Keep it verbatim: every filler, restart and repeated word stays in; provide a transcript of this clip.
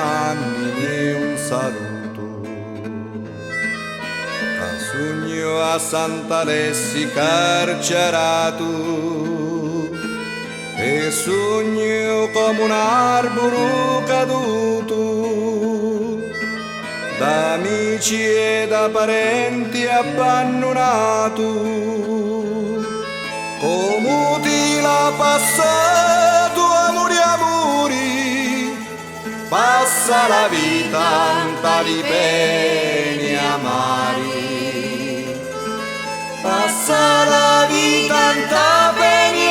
mannimi un salutu. Ca sugnu a Sant'Alessi carceratu e sugnu comu un arburu cadutu, d'amici e da parenti abbannunatu. Comu ti l'ha passatu, amuri, amuri? Passa la vita nta li peni amari. Passa la vita nta peni